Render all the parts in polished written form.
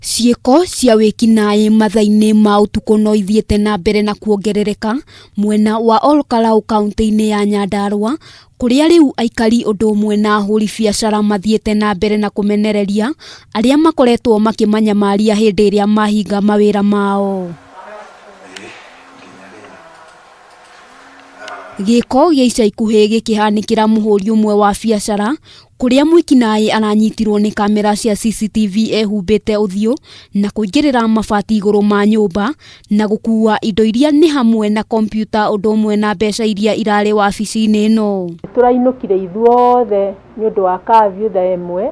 Ciĩko cia wĩkinaĩ mathaa-inĩ ma ũtukũ no ithiĩte na mbere na kuongerereka mwena wa Olkalau kauntĩ-inĩ ya Nyandarua kũrĩa rĩu aikari ũndũ ũmwe na ahũri biacara mathiĩte na mbere na kũmenereria arĩa makoretwo makĩmanyamaria hĩndĩ ĩrĩa mahinga mawĩra mao. Gĩko gĩa ica ikuhĩ gĩkĩhanĩkĩra mũhũri ũmwe wa biacara kũrĩa mwĩkinaĩ aranyitirwo nĩ kamera cia CCTV ehumbĩte ũthiũ na kũingĩrĩra mabati igũrũ ma nyũmba na gũkua indo iria nĩ hamwe na kompiuta ũndũ ũmwe na mbeca iria irarĩ wabici-inĩ ĩno. Tũrainũkire ithuothe nĩ ũndũ wa curfew thaa ĩmwe,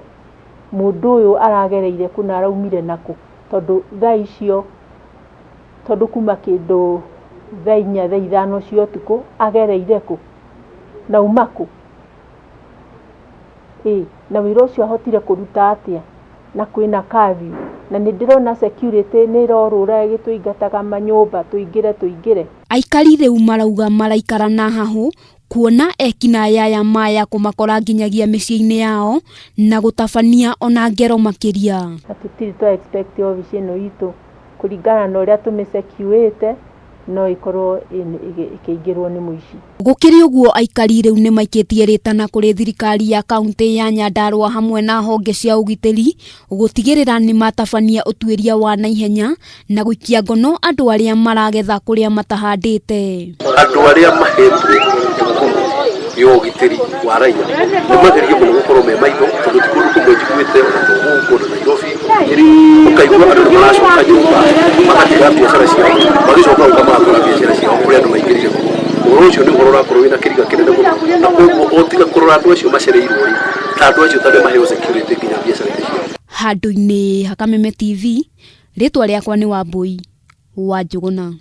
mũndũ ũyũ aragereire kũ na araumire nakũ, tondũ thaa icio, tondũ kuma kĩndũ thaa inya thaa ithano cia ũtukũ, agereire kũ na auma kũ? Ĩ na wĩra ũcio ahotire kũruta atĩa na kwĩna curfew? Na nĩ ndĩrona security nĩ ĩrorũra ĩgĩtũingataga manyũmba tũingĩre tũingĩre. Aikari rĩu marauga maraikara na hahũ kuona ekinaĩ aya maya kũmakora nginyagia mĩciĩ-inĩ yao na gũtabania ona ngero makĩria. Na tũtirĩ twa expect obici ĩno itũ kũringana na ũrĩa tũmĩ secure ĩte no ĩkorwo ĩkĩingĩrwo nĩ mũici. Gũkĩrĩ ũguo aikari rĩu nĩ maikĩtie rĩtana kũrĩ thirikari ya kauntĩ ya Nyandarua hamwe na honge cia ũgitĩri gũtigĩrĩra nĩ matabania ũtuĩria wa naihenya na gũikia ngono andũ arĩa maragetha kũrĩa matahandĩte. Andũ arĩa mahetwo jukumu ya ũgitĩri wa raia nĩ magerie mũno gũkorwo me maitho tondũ ti kũndũ kũmwe njiguĩte ona to gũkũ ona Nairobi ona Nyĩrĩ ũkaigua andũ nĩ maracoka nyũmba magatiga biacara ciao magĩcoka gũka magakora biacara ciao kũrĩa andũ maingĩrire kuo. Ũhoro ũcio nĩ ũhoro ũrakorwo wĩna kĩriga kĩnene mũno na koguo o tiga kũrora andũ acio macereirwo rĩ ta andũ acio ta nĩ maheo security nginya biacara-inĩ ciao. Handũ-inĩ ha Kameme TV, rĩtwa rĩakwa nĩ Wambũi wa Njũgũna.